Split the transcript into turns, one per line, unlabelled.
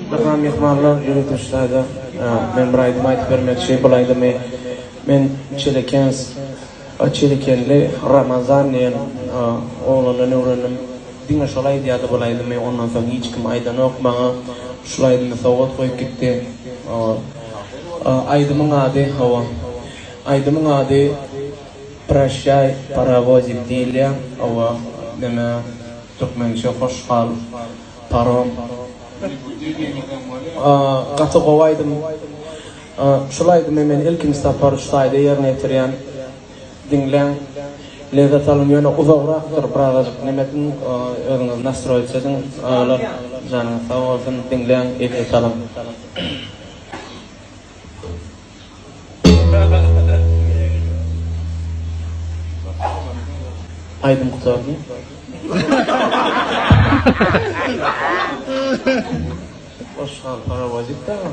Mähriban myhmanlar, ýörite şu taýda men bir aýdym aýdyp bermekçi. Bul aýdymy men Çelekens, Çelekenli Ramazan diýen oglandan öwrendim. Diňe şol aýdýardy bul aýdymy, ondan soň hiç kim aýdanok maňa. Şul aýdymy sowgat goýup gitdi. Aýdymyň ady, hawa, aýdymyň ady Proşşaý, parowozik diýilýär. Hawa, neme, türkmençe hoş gal, parom. Gaty gowy aýdym. Şul aýdymy men ilkinji sapar şu taýda ýerine ýetirýän. Diňläň, lezzet alyň, ýöne uzagrakdyr, birazajyk neme ediň, özüňizi nastroýit ediň. Agalar, janyňyz sag bolsun, diňläň, lezzet alyň. Aýdym gutardy. Hoş gal parowozik dagy.